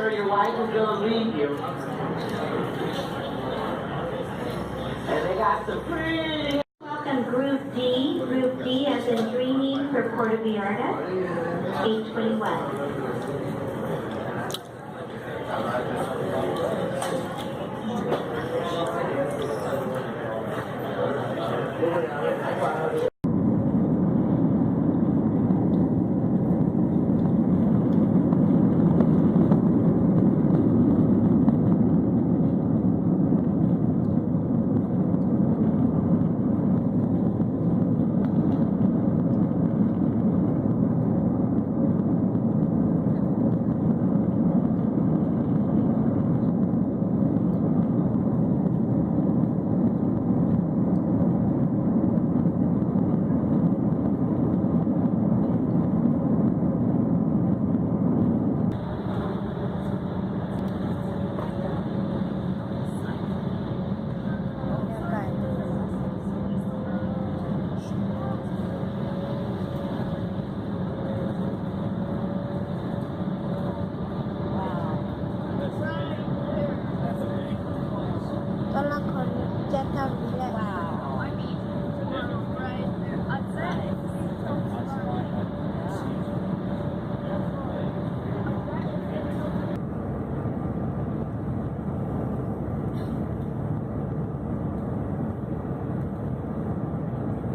Your wife is gonna leave you. And they got some pretty Welcome Group D, Group D as in Dreaming for Puerto Vallarta, eight twenty-one.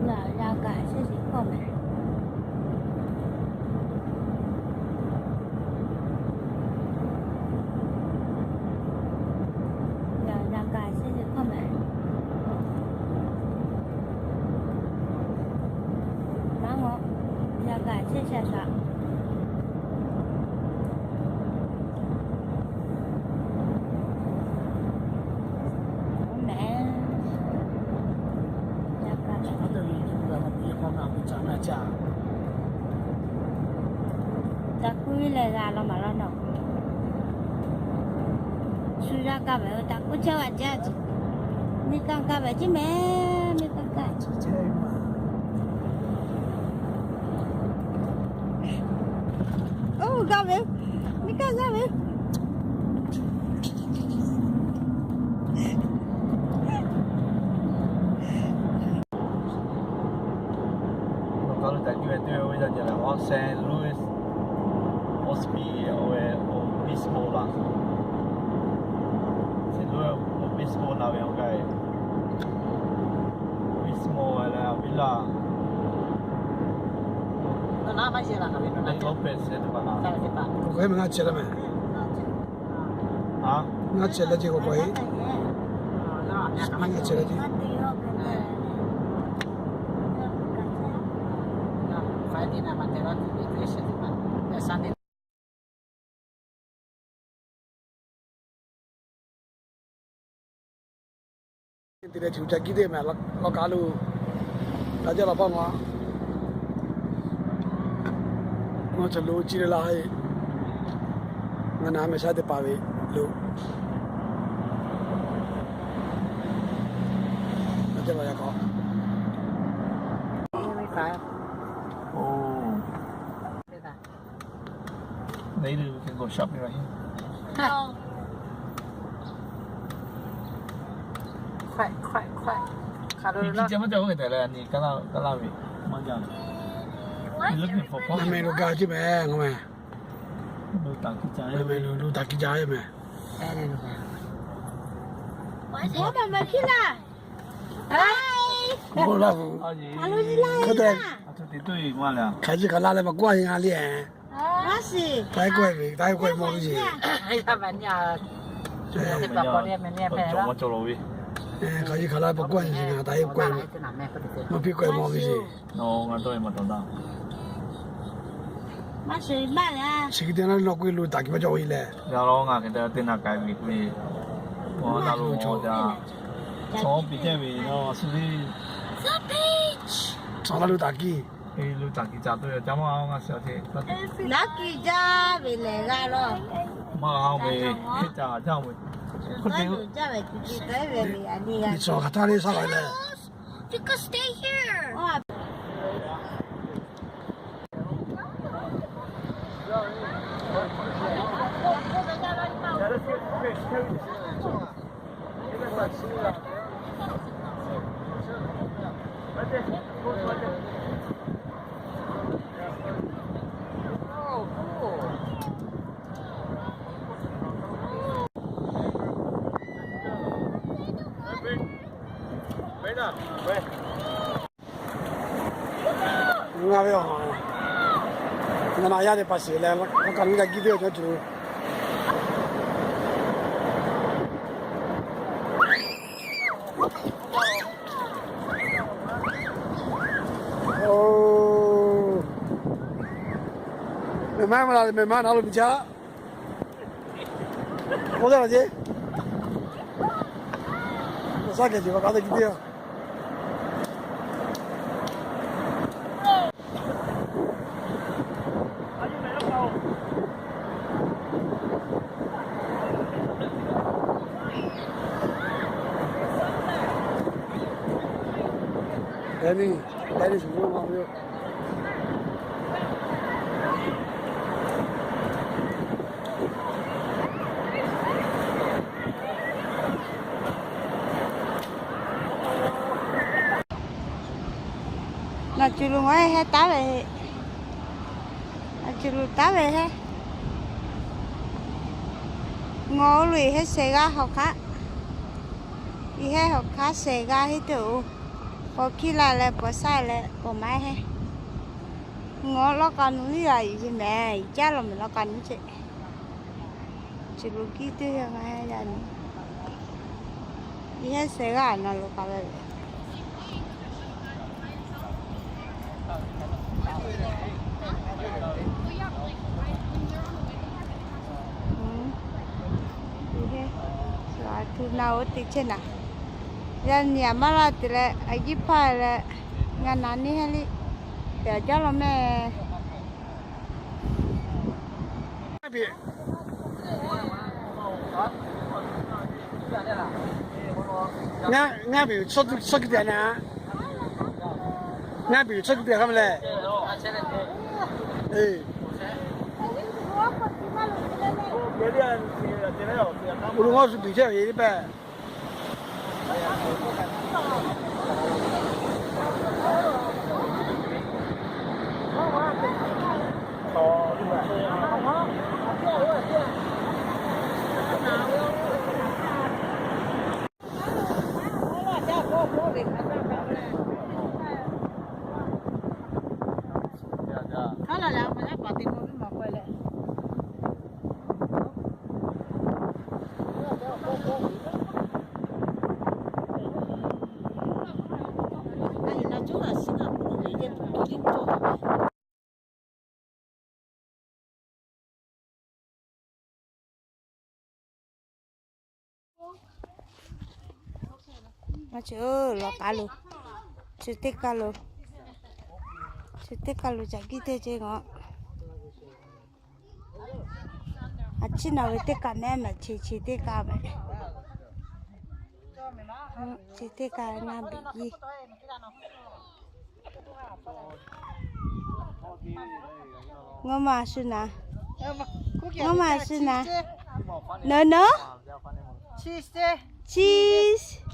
Ngaˬ yaꞈ kaꞈ shehˆ shiˍ hkawˇ mehˍ. Ngaˬ yaꞈ kaꞈ shehˆ shiˍ hkawˇ mehˍ. Maˇ ngawˬ, yaꞈ kaꞈ shehˆ shiˍ shaˍ. Taꞈ kuˉ leh g'a law maˍ law nawˬ. Shu yaˇ kaˇ ve taꞈ kuˉ chehˇ g'a jaˇ. Miˇ kaˇ kaˇ ve jiˇ mehˍ, miˇ kaˇ kaˇ. Oˇ gaˇ ve, miˇ kaˇ gaˇ ve. Awˬ hk'aw lo taꞈ kiˇ ve teˇ ve oˇ ve yaˇ ceh leh, Saint Louis Obispo laˇ. Saint Louis Obispo na ve awˬ k'ai. Obispo leh Avila. Lopez teˇ hpaˍ na. Ngaˇ ceh leh mehˍ. Ngaˇ ceh leh ce k'o k'ai. Ngaˇ ceh leh ce. Te leh chi ca kiˇ teˇ mehˍ, law ka lo, taˇ jaˇ law paˇ ma. Ngaˬ chaw lo chi leh la e. Ngaˬ naˍ mehˍ shaˉ teˇ hpaˍ ve lo. Taˇ jaˇ law yaꞈ k'aw. Later we can go shopping right here. Looking for, နာမည် လူက ကြည့်မယ် ငါ့မယ် လူတၢ်ကြည့်ကြရဲ့မယ် ဘာမှမဖြစ်လား ဟဲ့ ဟိုလာဘူး ဘာလို့လဲ ခက်တယ် ခါကြီးခါလာလည်းမကွာရင်အားလေးဟဲ့ ဘာစီ တိုင်းကွဲပြီ တိုင်းကွဲမော်ကြီး အဲ့ဒါမညာ ကျော်မကျော်လို့ပြီ အဲ ခါကြီးခါလာပကွာရင်တိုင်းကွဲ မဖြစ်ကွဲမော်ကြီး နော် ငါတော့မတော်တာ မရှိပါလား ရှိကတဲ့နော်ကွေးလို့တာကြည့်မကြောက်ကြီးလဲ ရတော့ငါကတဲ့တင်နာကြိုက်ပြီကွေး ဟောလာလို့ဟောတာ ဆောင်းပြည့်ပြီနော် ဆူလေး ဆောင်းလာလို့တာကြည့် Luta ki ca to ya ca ma ma sia te. Luta ki ca ve le ga lo. Ma ha ve, ca ca ve. Ko te. Ca ve ki ki te ve le ani ga. Ni so ka ta le sa le. You could stay here. Oh. Ngaˬ ve a, ngaˬ na yaˇ teˇ hpaˍ shiˍ leh, a kaꞈ nyi ga giˇ teˇ cawˇ tuˬ. Mehˬ maˇ maˇ la leh, mehˬ maˇ na lo miˬ jaˇ. K'oˆ daˇ la ceˇ. Awˬ shaˉ kehˬ jeˬ pa kaꞈ teˇ kiˇ teˇ a. Teˇ nyi, teˇ nyi shuˍ ma ve yoˬ. Naˬ cuˬ lo ngaˬ heh taˉ ve, naˬ cuˬ lo taˉ ve heh. Ngaˬ oˇ lo iˬ heh shehˍ g'aˇ hawˬ hk'aˉ, iˬ heh hawˬ hk'aˉ shehˍ g'aˇ heˉ teˇ oˬ, paw hkiˇ la leh paw shaˆ leh paw maˇ heˉ. Ngaˬ lawˇ k'a nuˇ iˉ g'a iˬ ve mehˍ, iˉ jaˇ lawˬ mehˍ lawˇ k'a nuˇ ceˇ. Chi lo kiˇ teˇ g'aˇ yaˇ nyi. Iˉ heh shehˍ g'aˇ na lo k'a ve. Iˉ heh, a tuˬ na oˇ teˇ chehˇ naˍ. Yaˇ nyi a maˇ laˇ te leh, a yiˇ hpaˇ leh, ngaˬ na neˇ heh liˇ, pehˬ jaˇ lawˬ mehˍ. Ngaˇ biˬ chaw kuiˬ te a na. Ngaˇ biˬ chaw kuiˬ te a hk'a mehˍ lehˬ. Oˇ lo ngaˇ shu biˬ chehˇ ve teˇ pehˍ. Maˇ chi lawˬ k'a lo, chi teˇ kaˇ lo, chi teˇ kaˇ lo caꞈ kiˇ teˇ ceˇ ngaˬ. A ciˉ naˬ ve teˇ kaꞈ mehˉ mehˍ, chi chi teˇ kaꞈ mehˍ. Chi teˇ kaꞈ ngaˇ biˬ jiˇ. Ngaˇ maˬ shu naˍ. Ngaˇ maˬ shu naˍ. No, no. Cheese. Cheese.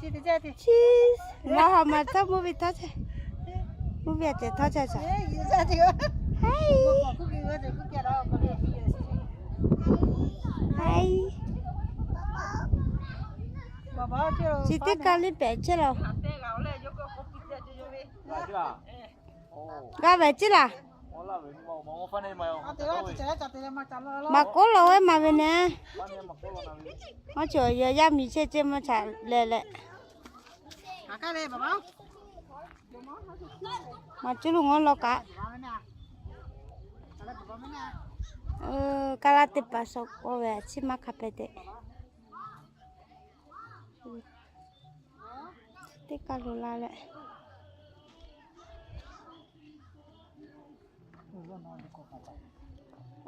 Cheese. Ngaˬ hawˬ maˬ tawˇ mvuhˇ ve tawˇ chehˇ. Mvuhˇ ve a cehˬ tawˇ chehˇ shaˍ. Hai. Hai. Chi teˇ kaˇ liˇ pehꞈ chehˇ laˬ. G'a pehꞈ chehˇ laˬ. Maꞈ k'oˉ lawˬ ve maˬ ve neh. Maˇ cawˬ, yaˇ miˬ chehˇ cehˇ maˇ chaꞈ leh leh. Maˬ cuˇ lo ngaˬ lawˬ kaꞈ. Kaˇ laˇ teˇ hpaˍ sawꞈ k'oˆ ve a ciˉ maˇ hk'a pehꞈ tehꞈ. Teˇ kaˇ lo la leh.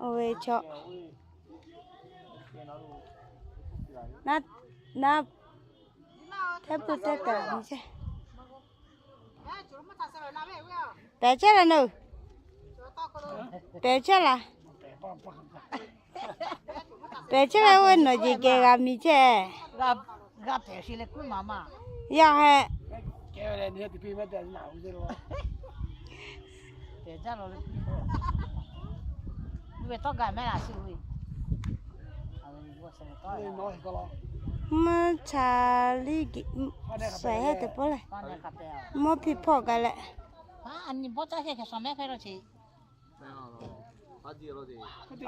Oˇ ve chaw. Naˉ, naˉ, hpehˇ pui teˇ taˍ nyi chehˇ. Pehˬ chehˇ laˬ naˬ. Pehˬ chehˇ laˬ. Pehˬ chehˇ ve oˇ ve nawˬ jeˬ geh g'a miˬ chehˇ. Yaˇ heh. Mvuhˇ cha liˇ geh shaiˍ hehˉ teꞈ pawˆ leh, mvuhˇ hpiˇ hpawˆ gaˬ leh.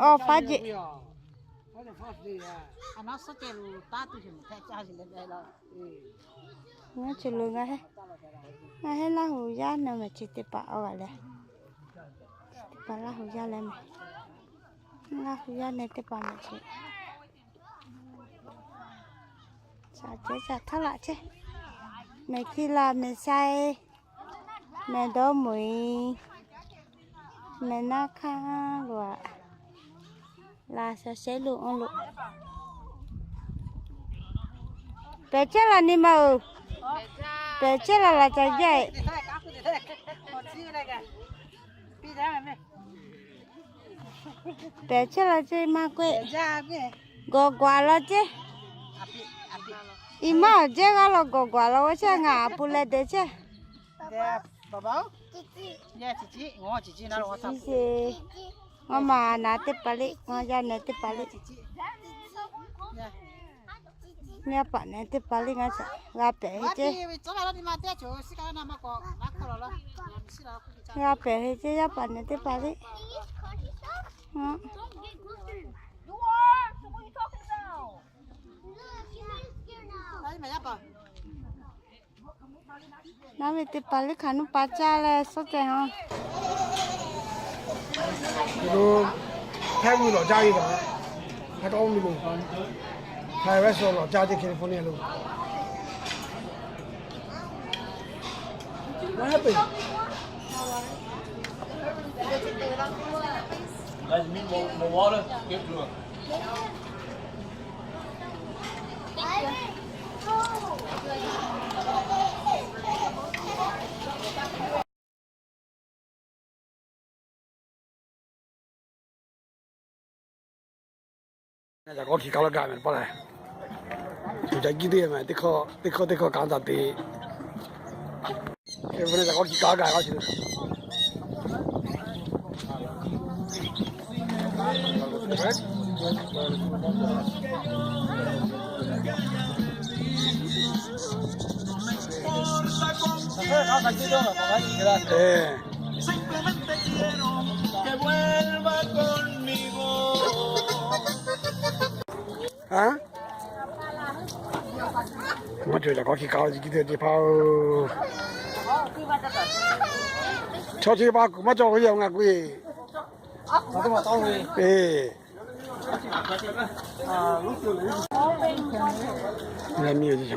Awˬ faˉ jeˬ. Ngaˬ ce lo ngaˬ heh, ngaˬ heh Laˇ huˍ yaˇ na mehˬ chi teˇ hpaˍ awˬ g'aꞈ leh, teˇ hpaˍ Laˇ huˍ yaˇ leh mehˬ, Laˇ huˍ yaˇ na teˇ hpaˍ mehˬ chi. Ca ceh ca htaˇ laꞈ chehˇ. Mehˬ hkiˇ la mehˬ shaiˇ, mehˬ dawˇ meuˬ-e, mehˬ naˇ hkanˇ lo aꞈ, laꞈ sha shehˉ lo awˬ lo. Pehˬ chehˇ la nyi ma-oˬ. Pehˬ chehˇ la laꞈ ca jaˇ-e. Pehˬ chehˇ la ceˇ maˇ k'oˆ-e. Gawˬ gawˬ-a law ceˇ. Iˉ maˇ awˬ jehˇ g'aˇ law gawˬ gawˬ-a law g'aw chehˇ, ngaˬ aꞈ pu leh dehˬ chehˇ. Ciˉ ciˉ, ngaˬ maˬ na teˇ hpaˍ liˇ, ngaˬ yaˇ na teˇ hpaˍ liˇ, yaˇ paˍ na teˇ hpaˍ liˇ ngaˬ shaꞈ g'a pehˬ heˆ ceˇ. G'a pehˬ heˆ ceˇ, yaˇ paˍ na teˇ hpaˍ liˇ. Naˉ ve teˇ hpaˍ liˇ hk'aˬ nuˇ pa caˇ leh suhˉ ceh ha. แถวนี้ lawˬ jaˇ ve kaꞈ, แถวนี้ lawˬ jaˇ ve California lo. What happened? Guys, need more, more water? Get to her. Yaꞈ k'aw hkiˬ kaꞈ la gaˬ mehˍ paˇ lehˬ, tuˬ ca jiˇ teˇ mehˍ teˇ hkawˇ teˇ hkawˇ teˇ hkawˇ kanˉ taˍ te. Yaꞈ k'aw hkiˬ kaꞈ gaˬ la chi. Maˇ cawˬ yaꞈ k'aw hkiˬ kaꞈ la chi teˇ hpaˍ-oˬ. Chaw chi pa kuˬ maˇ cawˬ k'o, yaˇ ngaˬ k'oˆ-e. Eˬ. Yaˇ miˇ-oˬ,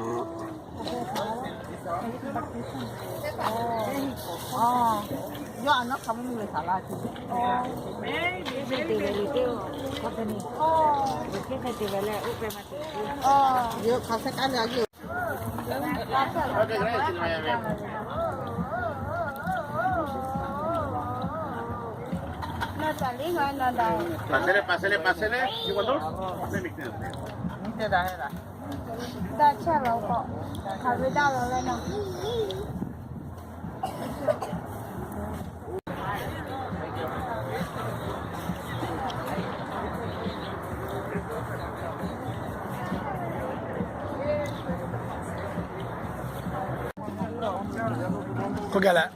Pásele, pásele, pásele. K'oˆ gaˇ leh,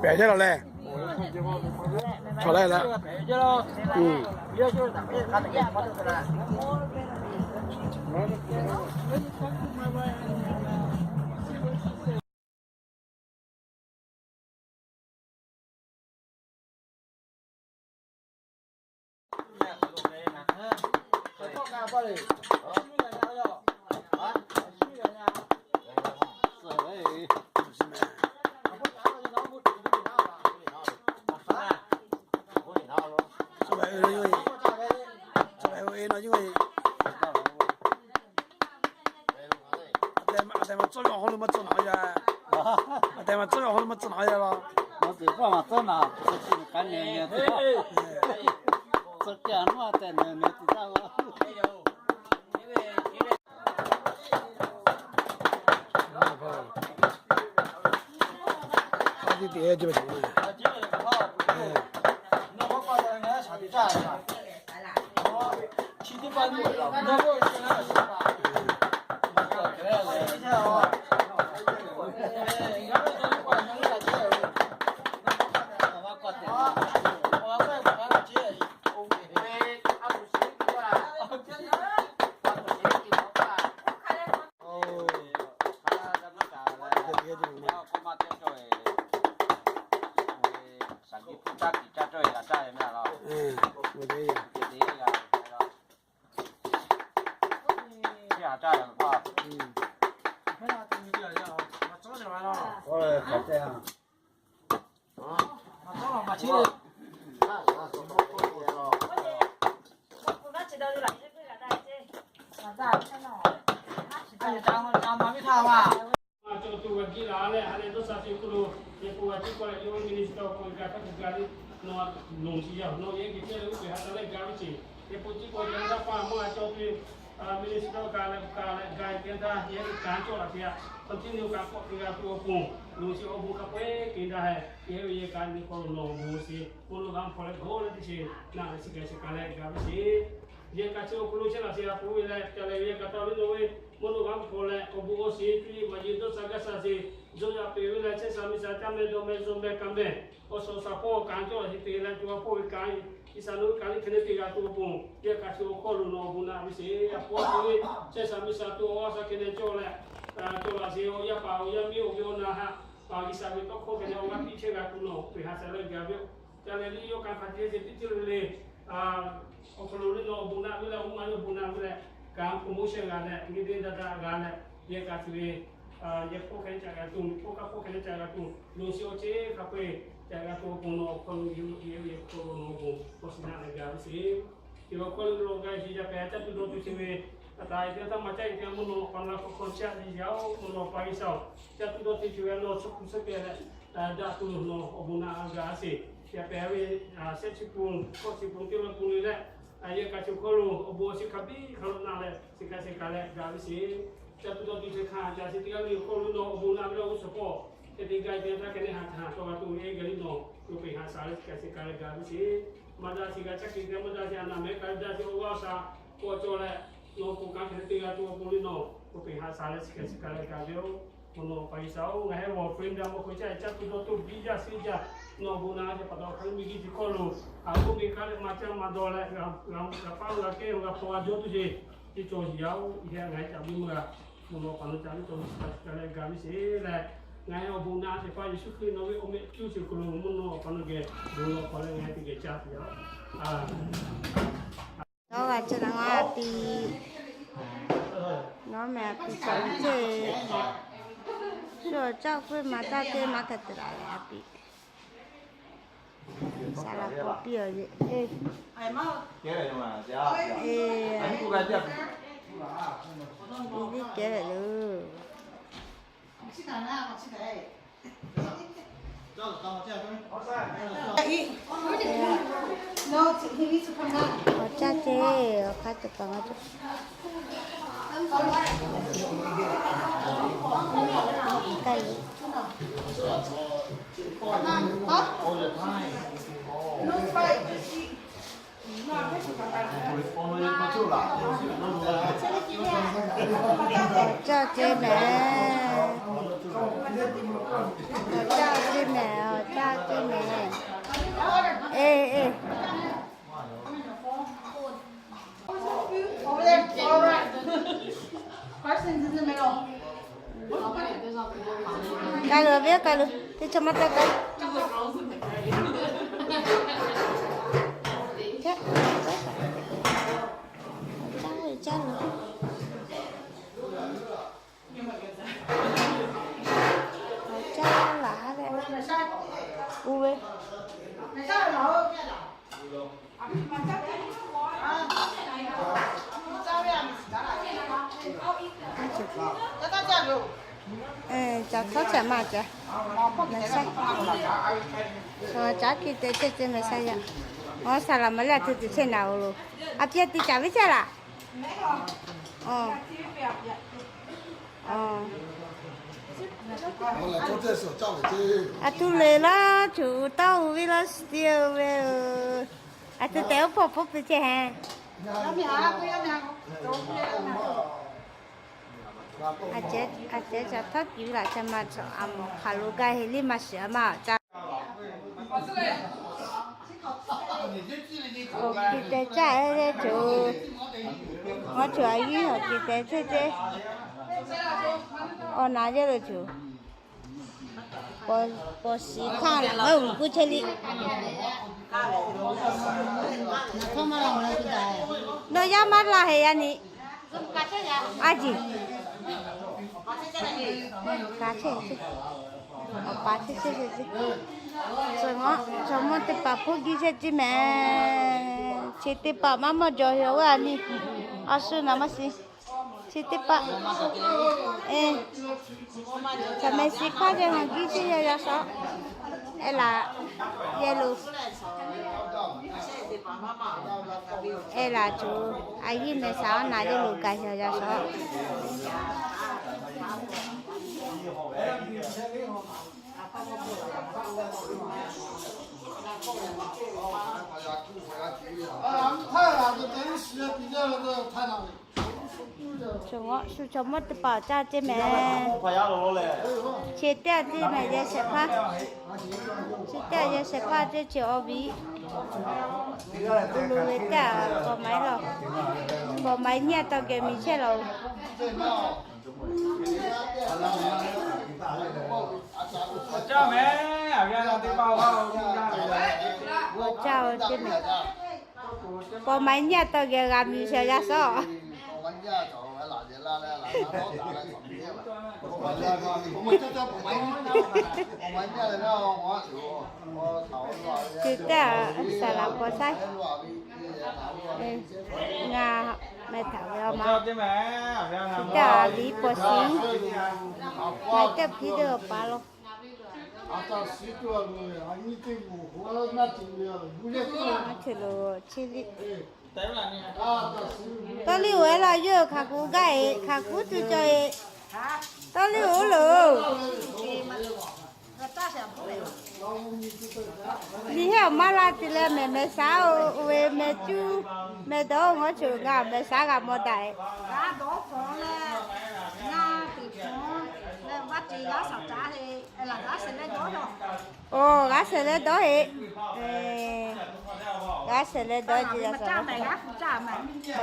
pehˬ jaˇ la leh, chaw leh la. A tehꞈ ma tcuhˇ ve awˬ hawˉ lo maˇ tcuhˇ naˍ yaˇ. A tehꞈ ma tcuhˇ ve awˬ hawˉ lo maˇ tcuhˇ naˍ yaˇ law. Awˬ ceuˬ paˇ maˬ tcuhˉ naˍ, tcuh chi kaꞈ nehˬ nehˬ tuˬ, tcuh chi a naˉ tehꞈ nehˬ nehˬ tuˬ taˇ g'a. Cawˬ tuˬ g'a jiˇ laˬ leh, ha leh dawˇ sha chi hk'oˆ lo, yehˬ k'o g'a jiˇ k'oˆ leh, yawˇ minister k'oˆ ve gaˇ htaˇ k'o gaˇ le, nawˬ lonˬ chi yaˇ, nawˬ yehˬ k'ai chehˇ leh uˉ peˬ ha ca leh gaˇ ve ceˇ. Yehˬ k'o jiˇ k'o yaˇ daˇ paˇ mawˇ g'a cawˬ tuˬ, minister kaꞈ leh kaꞈ leh gaˇ ve teˇ yanˇ htaˇ, yehˬ kanˉ cawˬ laˬ te yaˇ, continue kaꞈ k'awꞈ te g'a tuˬ awˬ pon, lonˬ chi awˬ bon hk'a peu-eˬ k'ai daꞈ hehꞈ. Yehˬ ve yehˬ kanˉ nyi hk'aw lo nawˬ awˬ bon shiˍ, mvuhˇ naw g'aˇ hpaw leh g'awˇ leh teˇ shiˍ naˆ leh chi kaꞈ chi kaꞈ leh gaˇ ve ceˇ. Yehˬ kaꞈ chi awˬ hk'aw lo chehˇ laˬ chi a hpu ve leh ca leh ve yehˬ kaꞈ taw ve nawˬ ve mvuhˇ naw g'aˇ hpaw leh awˬ bon awˬ shiˍ piˇ maˍ yeˬ dawˇ sha gaˇ sha sheˍ, yawˇ yaˇ peꞈ ve leh chehˇ sha miˬ sha caˇ meh dawˇ meh zuhꞈ meh kaꞈ meh, awˬ shawˍ shaˍ hpawˇ kanˉ cawˬ laˬ chi te leh co a hpawˇ ve kanˉ, G'uiˬ sha nawˬ ve kanˉ liˇ hk'e le te g'a tuˬ awˬ pon, yehˬ kaꞈ chi awˬ hk'aw lo nawˬ awˬ bon naˆ ve sheˍ. A hpu a hpu ve chehˇ sha miˬ sha tuˬ awˬ g'aˇ sha hk'e le cawˬ leh, cawˬ laˬ sheˍ. Awˬ yaˇ paˍ awˬ yaˇ miˇ awˬ ve awˬ na haꞈ paˍ G'uiˬ sha ve tawˇ hkawˇ hk'e le awˬ g'aˇ piˇ chehˇ g'a tuˬ nawˬ peˬ ha sha leh gaˇ ve yoˬ. Ca leh liˇ yawˇ kanˉ hk'a ceh ceh piˇ ceh le le, awˬ hk'aw lo le nawˬ awˬ bon naˆ ve leh, awˬ maˇ yawˇ bon naˆ ve leh, kanˉ promotion g'a leh, nyi deˇ daꞈ daꞈ g'a leh, yehˬ kaꞈ chi ve yehˬ hk'oˆ hk'e le ca g'a tuˬ, miˬ hk'oˆ kaˇ hk'oˆ hk'e le ca g'a tuˬ, lonˬ chi awˬ ceˇ hk'a peu-eˬ ca g'a tuˬ awˬ pon nawˬ awˬ hk'aw lo yehˬ ve yehˬ hk'oˆ lo nawˬ awˬ bon k'awꞈ shiˍ naˆ leh gaˇ ve sheˍ. Chi awˬ hk'aw lo lo gaˇ shiˍ yaˇ pehˍ caˇ tuˬ dawˇ tuˬ chi ve, a taˍ e teˇ htaˇ maˇ caˇ e teˇ mvuhˇ naw awˬ pa na hk'aw hk'aw chehˇ a nyi yaˇ-oˬ, mvuhˇ naw awˬ pa G'uiˬ sha-oˬ, caˇ tuˬ dawˇ tuˬ chi ve a nawˬ chaw hpu suhˉ pehˍ leh, daꞈ tuˬ nawˬ awˬ bon naˆ g'a sheˍ. Yaˇ pehˍ ve shehˆ chi pun, kawˆ chi pun teˇ la pun le leh, yehˬ kaꞈ chi awˬ hk'aw lo awˬ bon awˬ shiˍ hk'a biˇ hk'a lo naˆ leh, shiˍ kaꞈ shiˍ kaꞈ leh gaˇ ve sheˍ. Caˇ tuˬ dawˇ tuˬ chi htaꞈ ca sheˍ teˇ g'aˇ le awˬ hk'aw lo nawˬ awˬ bon naˆ ve awˬ g'uˇ suhˍ hpawˇ hk'e te gaˇ e teˇ yanˇ htaˇ hk'e le ha htaꞈ tawˆ g'a tuˬ ve g'a le nawˬ lo peˬ ha sha leh shiˍ kaꞈ shiˍ kaꞈ leh gaˇ ve sheˍ. Maˇ daꞈ shiˍ g'a caˇ kehˬ g'a maˇ daꞈ shiˍ a naˍ mehˉ kaꞈ daꞈ shiˍ awˬ g'aˇ sha k'awꞈ cawˬ leh, nawˬ k'oˍ kanˉ hk'e le te g'a tuˬ awˬ pon le nawˬ lo peˬ ha sha leh shiˍ kaꞈ shiˍ kaꞈ leh gaˇ ve yoˬ. Mvuhˇ naw awˬ pa G'uiˬ sha-oˬ, ngaˬ hui awˬ friend daꞈ maˇ hk'oˆ caˇ caˇ tuˬ dawˇ tuˬ biˇ jaˇ shiˍ jaˇ, nawˬ bon naˆ ve pa taw hk'a miˬ guiˬ chi hk'aw lo, a k'oˆ ve kaꞈ leh maˇ caˇ maˇ dawˇ leh, g'a paˇ g'a kehˉ g'a hpaw g'a jawˇ tuˬ sheˍ. Teˇ cawˬ shiˍ yaˇ-oˬ, yehˬ ngaˬ hui caꞈ biˇ maˇ g'a. Mvuhˇ naw awˬ pa nawˬ ca ve tawˇ shiˍ kaꞈ shiˍ kaꞈ leh gaˇ ve sheˍ leh, ngaˬ hui awˬ bon naˆ ve pa Yeˍsuˆ Hkriꞈ nawˬ ve awˬ meh cuˇ chi hk'aw lo mvuhˇ naw awˬ pa nawˬ geh bon lawˬ hk'aw leh ngaˬ hui teˇ geh caˇ tuˬ yaˇ-oˬ. Nawˬ g'a chi na a piˍ, nawˬ meh a piˍ caꞈ ve ceˇ, shu caˇ k'oˆ ve maˇ taˇ te maˇ hk'e te la leh a piˍ. Saˍ laꞈ k'awꞈ piˇ-oˬ ve. Eˬ, eˬ, i tiˉ kehˉ ve le. Awˬ caˇ ceˇ, awˬ hk'aˇ tuˬ kaꞈ maˇ tuˬ. Kaˇ le. Awˬ caˇ ceˇ mehˍ. Awˬ caˇ ceˇ mehˍ, awˬ caˇ ceˇ mehˍ. Eˬ, eˬ. Ka luˬ ve, ka luˬ. Teˇ chaw maˇ taˇ ka. Caˇ, caˇ luˬ. Awˬ caˇ laˬ ha leh, u ve. Caˬ htawˇ caꞈ maˇ caꞈ. Caˉ ki te chehˇ ceh mehˍ shaˆ yaˇ. Aˬ, saˍ laˍ maˍ leh a htoꞈ te chehˇ naˍ-oˬ loˬ. A piˇ te caˍ ve chehˇ laˬ. A htoꞈ le laˇ, choˬ tawˇ uiˍ ve laˇ, suh te ve yoˬ. A htoꞈ tehꞈ oˉ hpawˇ hpawˇ piˇ chehˇ heˆ. A cehˉ ca htawˇ kiˬ ve laꞈ ca ma cawˬ, a mawˬ hk'aˬ lo gaˇ heˆ le, maˇ shiˍ a maˇ ca. Awˬ ki teh caˇ e le coˬ, awˬ coˬ a yiˉ awˬ ki teh chehˇ ceh. Awˬ na yehˇ lo coˬ, paw shiˍ hkanˇ laˬ ngaˬ hui kuˇ chehˇ le. Nawˬ yaˇ maˇ la heˆ yaˇ ni. A ciˬ, ka chehˇ, awˬ pa chehˇ chehˇ ceh. Jawˬ mawˇ teˇ hpaˍ hpoˆ giˇ chehˇ ceh mehˍ. Chi teˇ hpaˍ maˇ mawˇ jawˬ yoˬ ve a ni. A shu naˍ maˇ shiˍ. Chi teˇ hpaˍ, e, caˬ mehˍ shiˍ hk'aˇ ceh ngaˬ giˇ chehˇ yaˇ yaˇ shaˍ. E laˬ, yehˇ lo. E laˬ coˬ, a yiˉ mehˍ shaˍ awˬ na yehˇ lo gaˬ yaˇ yaˇ shaˍ. Shu chaw mawˇ teˇ hpaˍ caˇ ceh mehˍ. Chi teˇ a ceh mehˍ yehˬ shehˍ hpaˇ. Chi teˇ a yehˬ shehˍ hpaˇ ceh chi awˬ viˉ. Lu ve teˇ a bawˬ ma e laˬ. Bawˬ ma e nyi a taw geh miˬ chehˇ laˬ. Awˬ caˇ mehˍ, awˬ g'aˇ na teˇ hpaˍ-oˬ, awˬ caˇ-oˬ teˇ mehˍ. Paw ma nyiˇ a taw geh g'a miˬ shehˍ yaˇ shawˉ. Chi teˇ a saˍ laˍ paw saiˉ. Ngaˬ meh htaꞈ ve awˬ ma. Chi teˇ a liꞈ paw shiˍ. Ngaˬ teˇ hpiˇ teˇ awˬ pa law. Chi lo chi liꞈ. Tawˇ liˇ oˬ e laˇ, yawˇ hkaˍ kuˬ gaˇ e, hkaˍ kuˉ tuˬ cawˬ e. Tawˇ liˇ oˬ loˬ. Liꞈ heˆ awˬ maˇ laˇ te leh mehˍ mehˍ shaˉ oˬ, oˬ ve mehˍ cuˇ mehˍ dawˇ ngaw choˬ ngaˬ mehˍ shaˉ g'a mawˬ daꞈ e. Oˬ, g'aˇ shehˍ leh dawˇ heˆ. G'aˇ shehˍ leh dawˇ ce yaˇ shaˍ.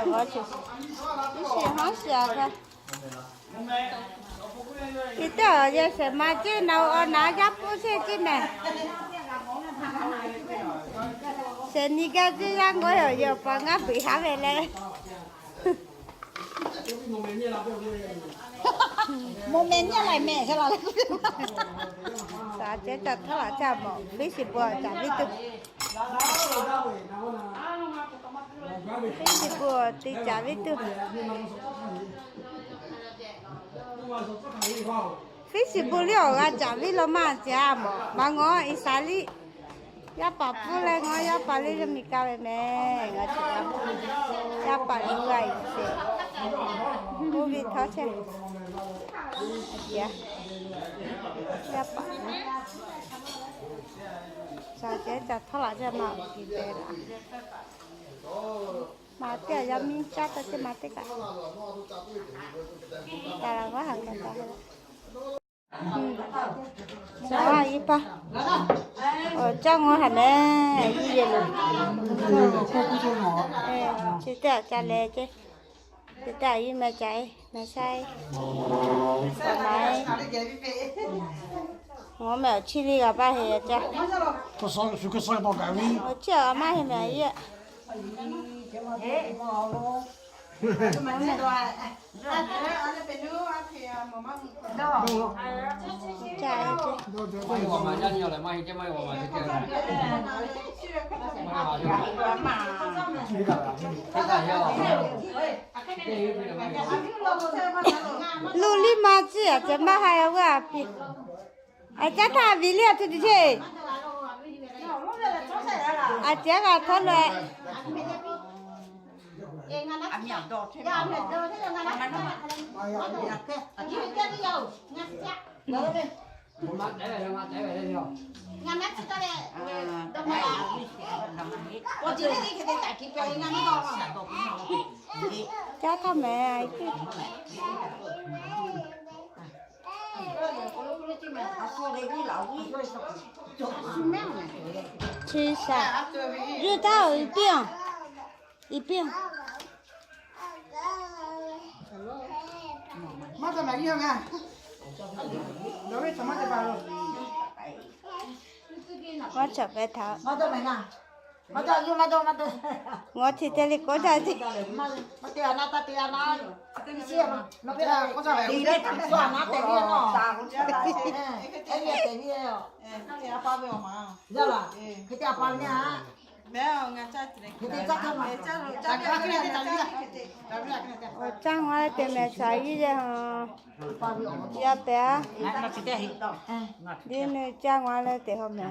Iˉ shiˍ haˉ shiˍ a hk'e. Chi teˇ awˬ yehˬ shehˍ ma ceˇ na, awˬ na yaˇ puˇ chehˇ ceˇ mehˍ. Shehˍ nyi gaˇ ceˇ yaˇ ngaw yawˬ yawˬ pa ngaˇ beuꞈ haˉ ve leh. Mawˬ meh nyi a laiˬ mehˍ hk'e la leh. Saˍ cehˉ ca htawˇ laꞈ caˇ mawˬ Facebook caˍ viˉ tuˬ. Facebook te caˍ viˉ tuˬ. Facebook liˇ awˬ g'a caˍ viˉ law maˇ ce a mawˬ. Maˇ ngaw Iˉsaˍreˍlaˆ yaˇ paˍ pfuhˇ leh ngaw yaˇ paˍ leh yaˇ miˬ ka ve mehˍ. Ngaˬ chi yaˇ paˍ liˇ g'a iˉ sheˍ. Oˇ ve htawˇ chehˇ. Yaˇ paˍ. Saˍ cehˉ ca htawˇ laꞈ caˇ maˇ awˬ kiˬ te laꞈ. Maˍ teˇ a yaˇ miˇ caˇ taˇ teˇ maˍ teˇ kaꞈ. Taˍ laˬ vaˉ haˍ kaꞈ taˍ. Awˬ, a yiˇ paˇ. Awˬ, caˇ ngaw haˍ mehˍ, a yiˇ yehˬ loˬ. Chi teˇ a ca leh ceˇ. Chi teˇ a yiˇ meh ca e, meh sha e. Awˬ ma e. Ngaˬ meh awˬ chiˇ liˇ g'a paˇ heˆ caˇ. Awˬ chiˇ awˬ maˇ heˆ mehˍ a yiˇ. Lo liˇ ma ciˇ a ceh maˇ ha e a veuˬ a piˇ. A caˉ htaˇ viˬ liˇ a htoꞈ te ceˇ. A ciˉ g'a htawˇ leh. Caˉ htaˇ mehˍ. Chi shaꞈ. Yawˇ taˇ awˬ iˉ piˇ awˬ. Iˉ piˇ awˬ. Maˇ dawˇ mehˍ, maˇ dawˇ mehˍ. Maˇ chawꞈ pehˍ htaꞈ. Ngaˬ chi teˇ le k'oˆ daꞈ ce. Awˬ caˇ ngaw leh te mehˍ shaˍ yiˇ leh ha. Yaˇ pehˍ a. Deˇ nui caˇ ngaw leh te haw mehˍ.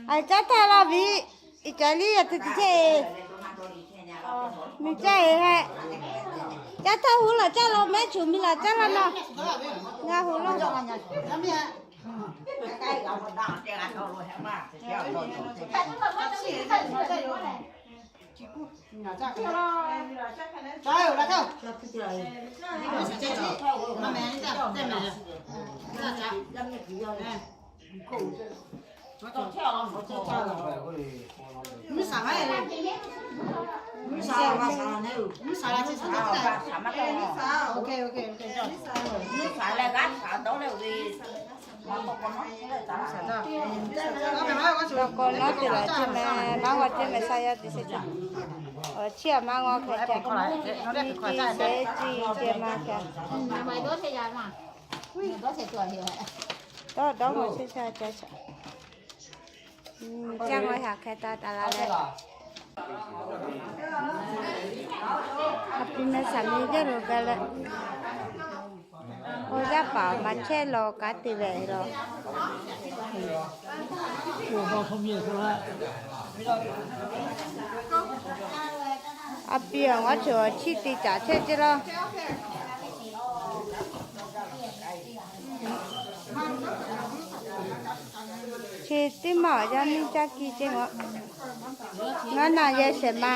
A caˉ htaˇ la viˬ. Iˉ caˉ liˇ a htoꞈ te ceˇ. Miˬ caˇ eˬ hehꞈ. Caˉ htaˇ hu laˬ caˇ la mehˉ, choˬ miˬ laˬ caˇ la na. Ngaˬ hu laˬ. Tawˇ kawꞈ nawˉ te laˬ ce mehˍ, maˇ g'aw ce mehˍ, sha yaˇ te sheˍ ca. Awˬ chiˇ aꞈ maˇ g'aw hk'e ca. Nyi ci shehˍ ci ce maˇ ca. Tawˇ dawˇ g'aw ce sha ca shaꞈ. Caˇ g'aw haꞈ hk'e taˍ taˍ la leh. A pi mehˍ shaˍ miˬ yehˇ lo gaˬ leh. Awˬ yaˇ paˍ maˍ chehˇ law kaˉ te ve law. A pi awˬ ngaˇ cawˬ chiˇ te caˍ chehˇ ce law. Chi teˇ maˇ awˬ yaˇ miˇ caˇ kiˇ ce ngaˬ. Ngaˬ naˬ yehˇ shehˍ ma.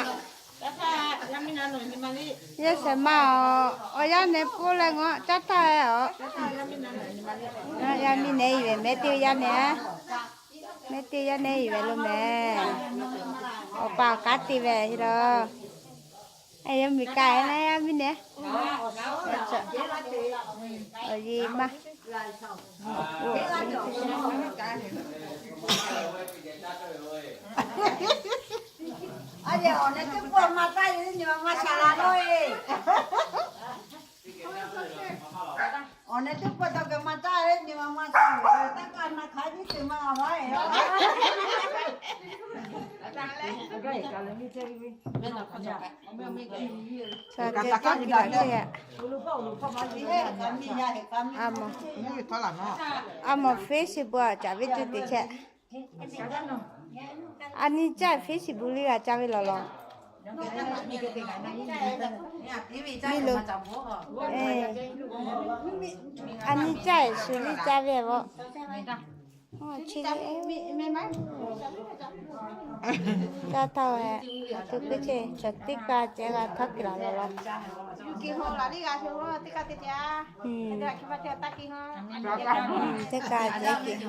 Yehˇ shehˍ ma awˬ, awˬ yaˇ nehˬ poˆ leh ngaˬ caˉ htaˇ-e awˬ. Yaˇ miˇ nehˬ iˉ ve mehˉ teˇ yaˇ nehˬ. Mehˉ teˇ yaˇ nehˬ iˉ ve lo mehˍ. Awˬ pa awˬ kaˉ te ve heˆ law. Aˬ, yawˇ miˬ ka-e naˉ yaˇ miˇ nehˬ. Awˬ yehˇ maˇ. Aˬ, awˬ nehˬ teˇ pawˆ maˇ taˇ ve nyi ma maˇ sha la lo e. Awˬ nehˬ teˇ pawˆ taˇ kaꞈ maˇ taˇ ve nyi ma maˇ sha la, taˇ kaꞈ na hk'aˬ nyi te maˇ va e. Ca ce caˇ kiˇ laˬ ce. A mawˬ, a mawˬ Facebook caˍ ve tuˬ te chehˇ. A nyi caˇ Facebook liˇ g'a caˇ ve law law. Miˬ lo. A nyi caˇ shu liˇ caˇ ve vawˆ. Chi caˇ taˇ ve, a tu k'oˆ ce, chaw teˇ kaˇ ceh g'a htaˇ kiˬ laˬ law law. Teˇ kaˇ ceh kiˬ.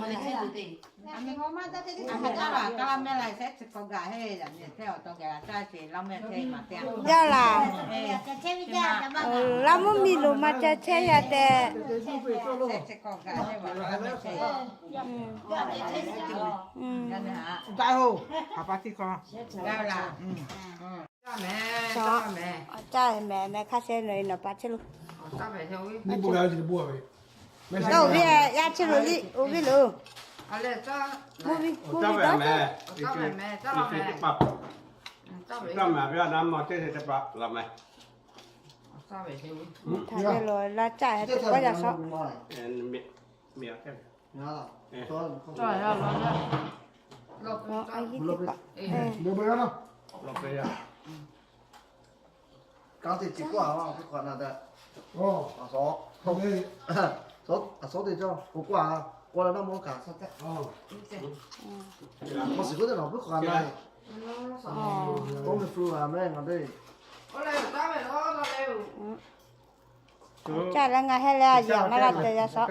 Yaˇ laˬ. Laˇ mvuhˇ miˬ lo maˇ ca chehˇ yaˇ tehꞈ. Caˇ mehˍ mehˍ hk'a shehˍ nawˬ i nawˬ pa chehˇ lo. Awˬ viˉ yaˇ chehˇ lo liˇ, awˬ viˉ lo. Mvuhˇ miˬ, mvuhˇ miˬ dawˇ. Htaꞈ ve lo la caˇ tuˬ k'oˆ yaꞈ shaw. Kanˉ te chi k'oˆ a, a hk'e k'o na te. A, a sawˉ te cawˇ k'o k'oˆ a, k'aw la naˇ mawˇ kaꞈ sawˉ te. K'aw shiˍ k'oˆ te nawˬ puiˉ hk'awꞈ na e. Tawˇ meh flu a meh ngaˬ te. Caˇ leh ngaˬ heh leh a yehˬ maˇ la te yaꞈ shaw.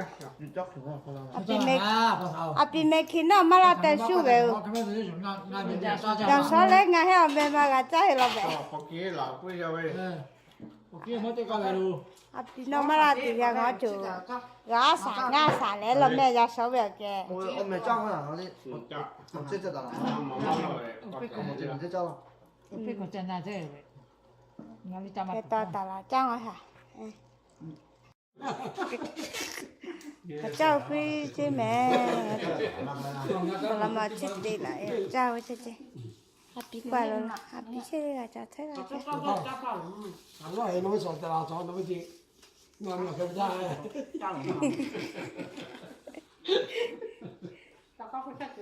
A piˍ meh hkiˬ naˇ maˇ la te shuˉ ve yoˬ. Yaꞈ shaw leh ngaˬ heh awˬ meh ma g'a caˇ ve law ve. A piˍ naˇ maˇ la tuˬ yaꞈ ngaˬ cawˬ. G'a shaˍ ngaˇ shaˍ leh law meh yaꞈ shaw ve aꞈ kehˬ. Hk'e taw taˍ laꞈ caˇ ngaˬ haꞈ. Hk'aˬ caˇ oˇ hkuiˇ ceˇ mehˍ. Awˬ laꞈ ma chi te laꞈ caˇ oˇ ceˇ ceˇ. A piˍ k'oˆ a lo, a piˍ chehˇ ve g'a ca hteˇ g'a ca.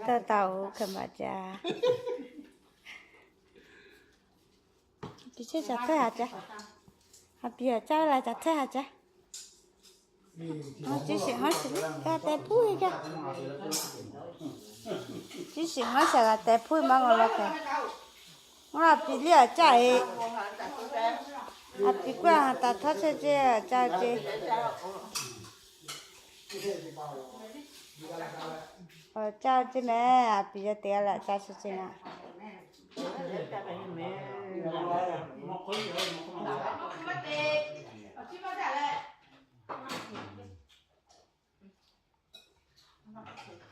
Taˇ taˇ oˬ hk'e maˇ ca. Piˍ chehˇ ca hteˇ ha ca. A piˍ a caˇ ve la ca hteˇ ha ca. Chi shiˍ haˉ shiˍ g'a teh hpuˇ ve kaꞈ. Chi shiˍ haˉ shiˍ g'a teh hpuˇ ve maˇ g'a law kaꞈ. Ngaˬ a piˍ liˇ a caˇ e. A piˍ k'oˆ a ha taˍ htawˇ chehˇ ceˇ a caˇ ceˇ. Awˬ caˇ ceˇ mehˍ, a piˍ yaˇ teˇ g'aˇ leh caˇ chehˇ ceˇ na.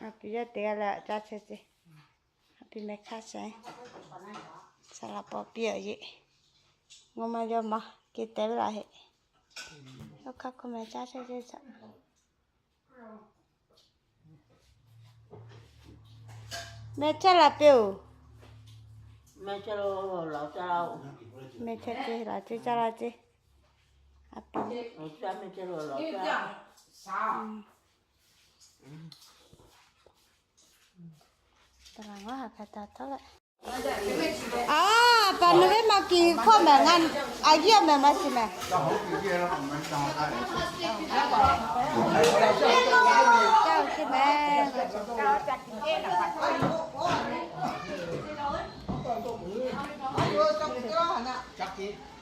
A piˍ yaˇ teˇ g'aˇ leh caˇ chehˇ ceˇ. A piˍ meh hk'aˇ shehˍ. Saˍ laꞈ paw piˇ awˬ yeˬ. Ngaw ma yaw ma ke teh ve laˬ heˆ. Yawˇ hk'aˇ hk'oˆ meh caˇ chehˇ ceˇ. Meh chehˇ la piˇ oˬ. Meh chehˇ ceˇ laˬ ceˇ caˇ la ceˇ. A piˍ A, paˍ nawˬ ve maˇ kiˬ hkawˇ mehˍ, ngaˬ a yiˇ mehˍ maˇ shiˍ mehˍ. Caˇ oˬ ceˇ mehˍ.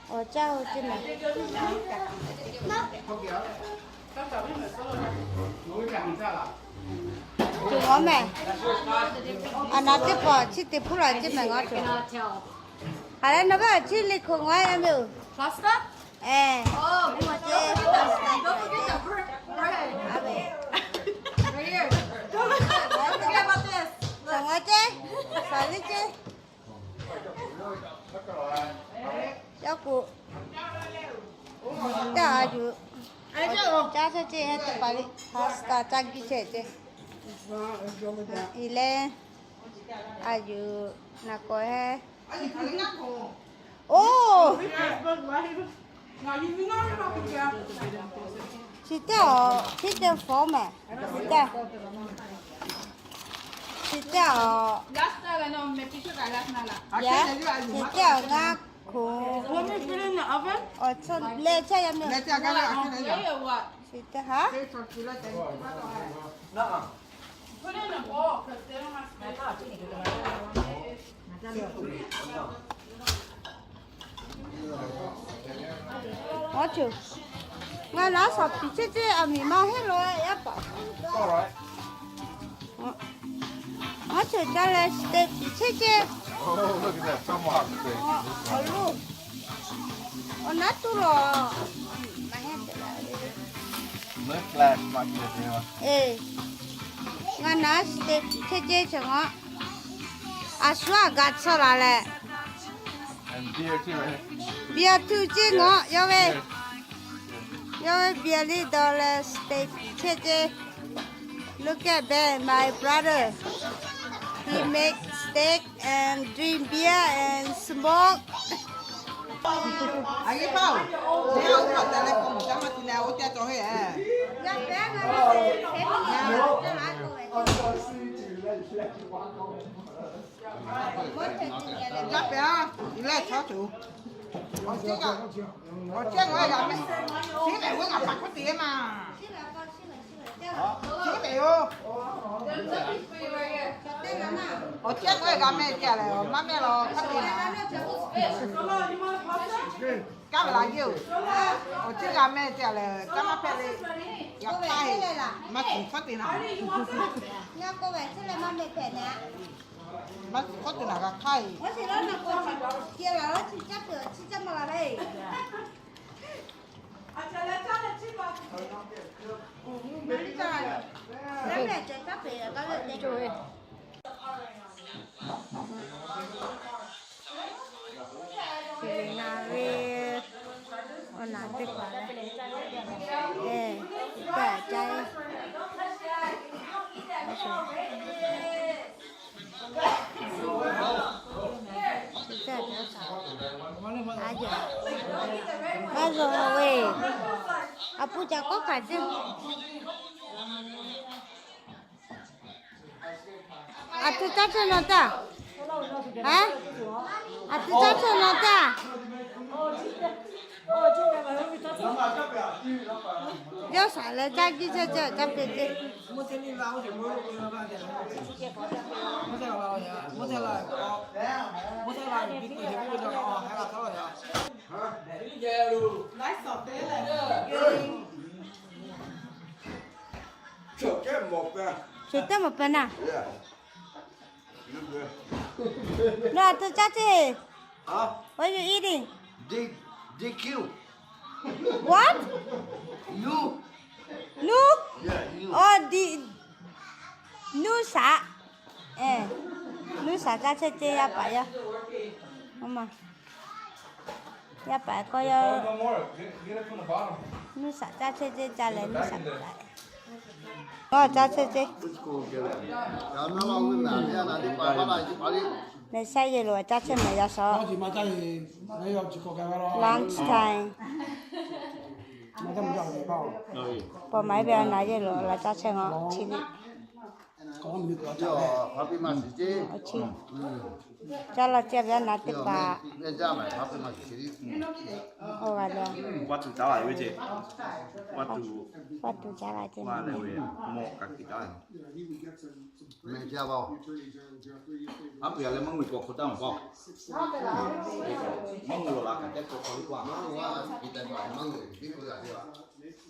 Awˬ caˇ oˬ ceˇ mehˍ. Tuˬ ngaw mehˍ. A naˍ teˇ hpaˍ chi teˇ hpuˇ la ceˇ mehˍ ngaw tuˬ. Haˍ leh nawˬ ve awˬ chi liꞈ hkoꞈ ngaw e ve oˬ. Ngaw ceˇ, saˍ liˇ ceˇ. Yawˇ k'o, teˇ a yuˬ, caˇ chehˇ ceˇ, teˇ hpaˍ liꞈ hk'a taˍ caˇ giˇ chehˇ ceˇ. Iˉ leh, a yuˬ naˍ k'awꞈ heh. Oˇ, chi teˇ awˬ, chi teˇ fawˉ mehˍ, chi teˇ, chi teˇ awˬ, chi teˇ awˬ ngaˇ hkoˍ, awˬ leh chehˇ yaˇ mehˍ, chi teˇ haˉ. Awˬ ceuˬ, ngaˬ naˉ shawˍ piˍ chehˇ ceˇ, a miˍ ma heˆ lo yaˇ paˍ. Awˬ ceuˬ ca leh te piˍ chehˇ ceˇ. Awˬ lo, awˬ naˉ tuˬ lawˬ. Ngaˬ naˉ shawˍ te piˍ chehˇ ceˇ chaw ngaˬ. A shu a gaˬ chaw laˬ leh, biˇ a tuˬ ceˇ ngaˬ yawˇ ve, yawˇ ve biˇ a liˇ dawˬ leh shawˍ te piˍ chehˇ ceˇ. Look at Ben, my brother. He makes Take and drink beer and smoke. Awˬ ceuˬ k'oˆ ve g'a mehˆ te leh maˇ mehˆ la hk'a te na. Kaˇ ve la yeˇ oˬ. Awˬ ceuˬ g'a mehˆ te leh kaˇ maˇ hpehꞈ le. Yaꞈ hk'aˇ maˇ tuˬ hk'a te na. Maˇ tuˬ hk'a te na g'a hk'aˇ. Awˬ naˬ teˇ hpaˍ leh, e, teˇ hpaˍ caˇ, a yehˬ, a yehˬ ve, a pu ca k'oˆ kaꞈ ceˇ. Aˬ htoꞈ caˇ chehˇ naw taˇ? Aˬ htoꞈ caˇ chehˇ naw taˇ? Yawˇ shaˍ leh caˇ jiˇ chehˇ cehˇ caˇ te ceˇ. Chi teˇ mawˬ pehˍ naˇ. Nawˬ aˬ htoꞈ caˇ chehˇ? What you eating? D Q. What? Nu. Nu? Awˬ, di, nuˇ shaˍ. Nuˇ shaˍ caˇ chehˇ ceˇ yaˇ paˍ yaˇ. Yaˇ paˍ k'o yaˇ. Nuˇ shaˍ caˇ chehˇ ceˇ ca leh nuˇ shaˍ. Aˬ, caˇ chehˇ ceˇ. Mehˬ shaˆ yehˬ lo caˇ chehˇ mehˬ yaˇ shaˍ. Lunch time. Paw maˍ ve awˬ naˬ yehˬ lo la caˇ chehˇ ngaˬ chi le. Caˇ la ceˇ ve naˬ teˇ hpaˍ. Oˇ g'a le. Paˇ tuˬ caˇ la ceˇ.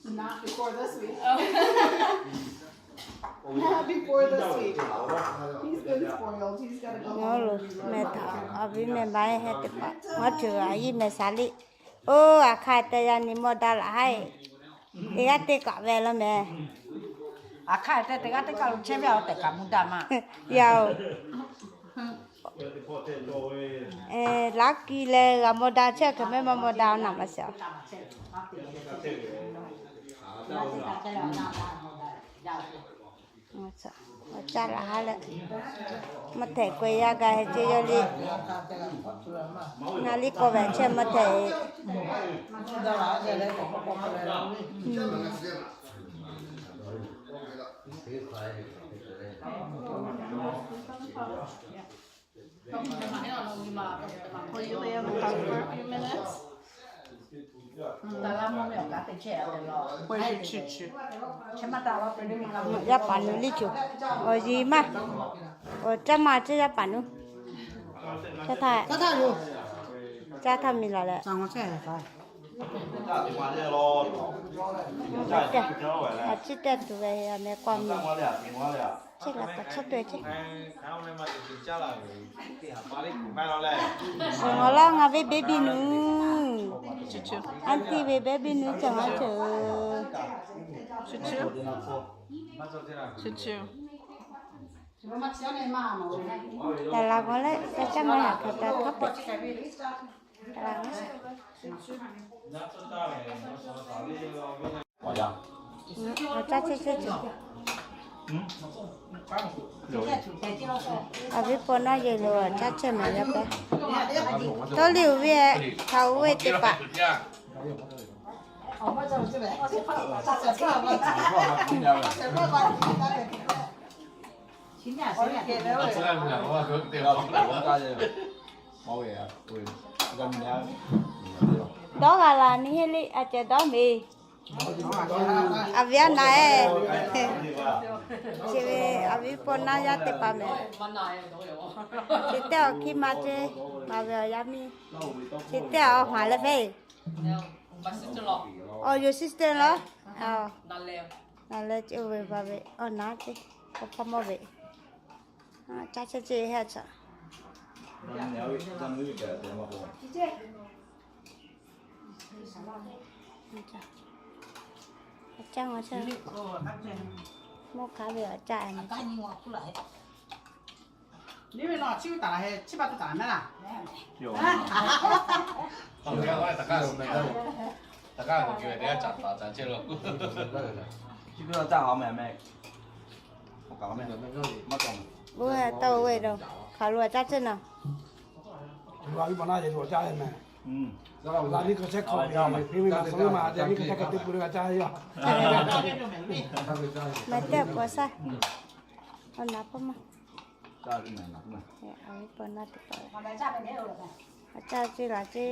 Not before this week. Not before this week. He's been spoiled. He's gotta go home. Mehˬ htaꞈ a viˉ mehˬ maˇ heˆ teˇ hpaˍ ngaˬ ceuˬ a yiˇ mehˬ shaˍ liˇ. Oˇ, aˬ hk'aˇ te yaˇ nyi mawˇ daꞈ laꞈ haˉ, teˇ g'aˇ teˇ kaꞈ ve law mehˬ. Aˬ hk'aˇ te teˇ g'aˇ teˇ kaꞈ lo chehˇ ve awˬ tehˬ kaꞈ mawˇ daꞈ ma. Yaˇ oˬ. Lucky leh g'a mawˇ daꞈ chehˇ hk'e mehˆ maˇ mawˇ daꞈ naˍ maˇ shiˍ. Awˬ caˇ laꞈ ha leh, mvuhˇ htehꞈ k'oꞈ-e yaˇ gaˬ heh ceˇ yawˇ liˇ. Ngaˬ liˇ k'awꞈ ve chehˇ mvuhˇ htehꞈ. Yaˇ paˍ nu liˇ coˬ. Awˬ yiˬ maˇ. Awˬ caˇ maˇ ceˇ yaˇ paˍ nu. Caˇ htaˇ, caˇ htaˇ miˬ laˬ leh. Aˬ ciˉ tehˇ tuˬ ve meh k'aw miˬ. Chi laˬ k'awꞈ chehˇ tuˬ ve ceˇ. Suhˍ ngaˬ laˇ ngaˬ ve baby nu. Aunty ve baby nu cawˬ ngaˬ ceuˬ. Taˍ laˬ g'aw leh ca caˇ maˇ haꞈ hk'aˬ taˍ hk'a peuˬ. Awˬ caˇ chehˇ chehˇ ceuˬ. Awˬ viˉ paw naˇ yehˬ lo caˇ chehˇ mehˍ yaˇ pehˇ. Tawˇ liˇ uˬ ve, htaꞈ uˬ ve teˇ hpaˍ. Dawˇ g'a laˬ ni heˆ le, a ceh dawˇ mehˍ. Aˬ viˉ aˬ naˍ-e. Chi ve awˬ viˉ paw naˇ yaˇ teˇ hpaˍ mehˍ. Chi teˇ awˬ hkiˇ ma ceˇ, maˍ ve awˬ yaˇ miˇ. Chi teˇ awˬ haˍ leh hpehˇ. Awˬ, your sister-in-law. Naˍ leh ceˇ, oˇ ve ba ve awˬ naˉ ceˇ, k'awꞈ hpawˇ mawˇ ve. Caˇ chehˇ ceˇ heˆ chaꞈ. Awˬ caˇ ngaˬ chehˇ, mawˇ hk'aˬ ve awˬ caˇ. Oˇ, taˇ oˇ ve lo, hk'aˬ lo a caˇ chehˇ naˍ. Mehˍ teˇ pawˆ saˇ, awˬ naˍ pawˆ maˇ, awˬ viˉ paw naˇ teˇ pawˆ, a caˇ ceˇ laˬ ceˇ.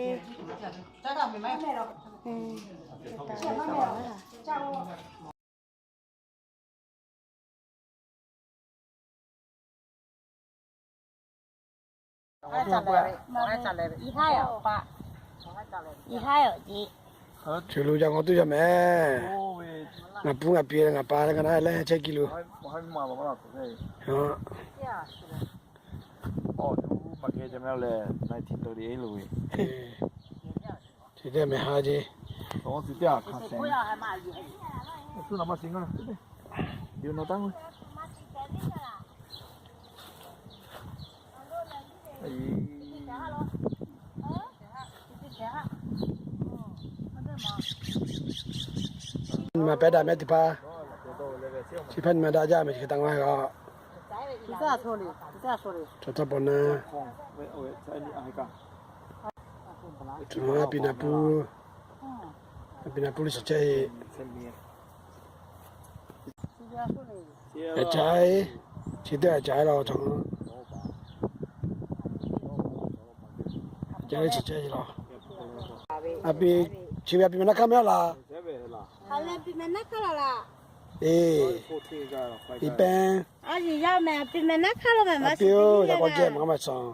Chi lo jaˇ k'awꞈ tuˬ yaˇ mehˍ. Ngaˬ puˉ ngaˬ pi ngaˬ pa leh ngaˬ na leh chehˇ ki lo. Chi teˇ mehˍ ha ceˇ. Maˇ pehˉ daꞈ mehˍ teˇ hpaˍ. Chi hpaˇ nyi ma daꞈ jaˇ mehˍ, chi hk'e taˇ ngaˇ ha. Chaw htaˇ paw na. Aˬ piˍ naˍ pui, aˬ piˍ naˍ pui lo suhˍ chehˇ e. Aˬ ca e, chi teˇ aˬ ca e law chaw. Ca e suhˍ chehˇ e law. Aˬ piˍ, chi ve aˬ piˍ mehˍ naˇ hkaˇ mehˍ laˇ. E, i pehˇ. Aˬ piˍ oˬ, yaꞈ k'aw geh maˇ maˇ shawˍ.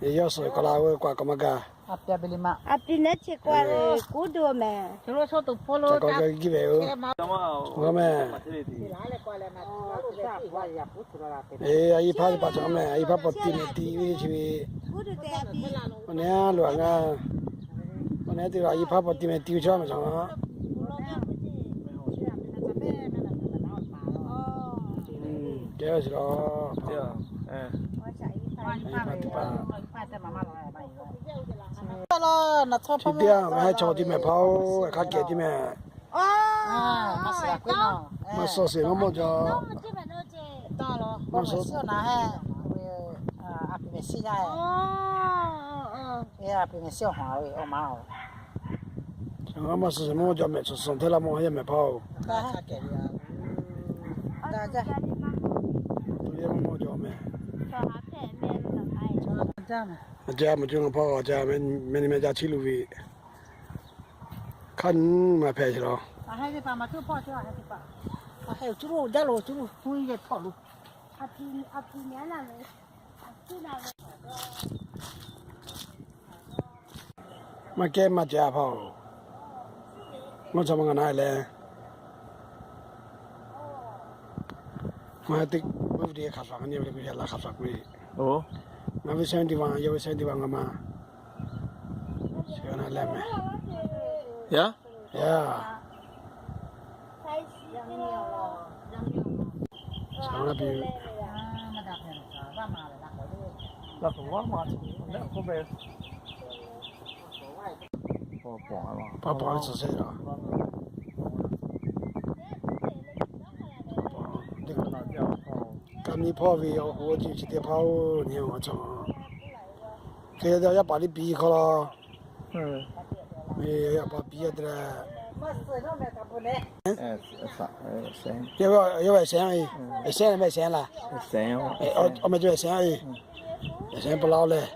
Yawˇ suhˍ k'aw la ve k'o a k'aw maˇ gaˬ. Aˬ piˍ nehˉ chi k'o kuˉ do mehˍ. Ca k'aw geh kiˇ ve oˬ. Mehˍ. E, a yehˬ hpaˇ paˍ cawˬ mehˍ, a yehˬ hpaˇ paw ti mehˍ ti ve chi ve. Awˬ nehˉ loꞈ a ngaˇ. Awˬ nehˉ te a yehˬ hpaˇ paw ti mehˍ ti ve chaw mehˍ cawˬ. Kehˬ ve shiˍ law. Chi teˇ yanˇ maˇ heˆ, chaw ti mehˍ hpaˇ oˬ, hk'a kehˬ ti mehˍ. Maˇ suh sheˍ mawˇ mawˇ jaw. Maˇ suh sheˍ mawˇ mawˇ jaw mehˍ, suhˍ suhˍ hteˇ laˇ mawˇ yaˇ mehˍ hpaˇ oˬ. Mawˇ mawˇ jaw mehˍ. Aˬ ca mawˬ cuˇ ngaˬ hpaˇ aˬ ca mehˍ ni mehˍ jaˇ chiˇ lu ve. Hk'aˇ nyi maˇ hpehꞈ sheˍ law. Maˇ kehˉ maˇ ceh a hpaˇ oˬ. Mvuhˇ cha maˇ ngaˬ na leh. Ngaˬ hui teˇ g'uˇ teˇ hk'aˬ shaˍ k'oˆ nyi ve le, g'uˇ yaˇ laˇ hk'aˬ shaˍ k'oˆ ve. Ngaˬ ve seventy one, yawˇ ve seventy one ngaˬ ma. Chi na leh mehˍ. Yaˇ. Yaˇ. Shaˍ laˇ piˇ. Paˇ paw ve suhˍ sheˍ yaˇ. Ka mi hpawˇ ve awˬ hoꞈ awˬ ceuˬ chi teˇ hpaˍ-oˬ, nyi awˬ cawˬ. Hk'e te yaˇ paˍ liˇ piˇ hk'aw la. Yaˇ paˍ piˇ a te leh, yawˇ ve Sehˉ, Sehˉ la, awˬ meh cawˬ ve Sehˉ, Sehˉ pa la-o leh,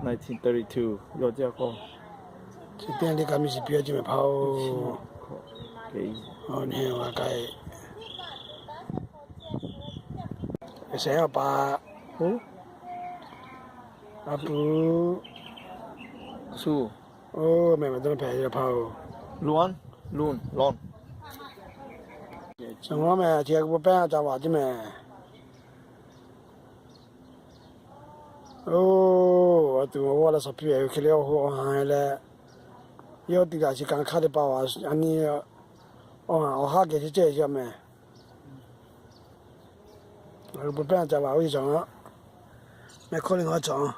nineteen thirty-two yawˇ teˇ k'o, chi teˇ liˇ ka mi shiˍ piˇ a ce mehˍ hpaˇ-oˬ. Awˬ nyi g'a k'ai, Sehˉ awˬ pa, a pu, oˬ, mehˬ mehˬ dawˇ hpehꞈ ve hpaˇ-oˬ. Lun, lun, lon. Chi mehˬ, chi g'a gu pehˇ ca vaꞈ ce mehˬ. Oˬ, a tuˬ awˬ g'aˇ leh shaˍ piˇ ve hk'e le, awˬ hoꞈ awˬ ha leh, yawˇ teˇ g'aˇ chi kanˉ hk'aˇ teˇ pa vaꞈ a nyi, awˬ ha awˬ haˉ geh chehˇ chehˇ ve mehˬ. G'a gu pehˇ ca vaꞈ oˇ ve cawˬ, mehˬ hkawˇ le ngaˬ cawˬ.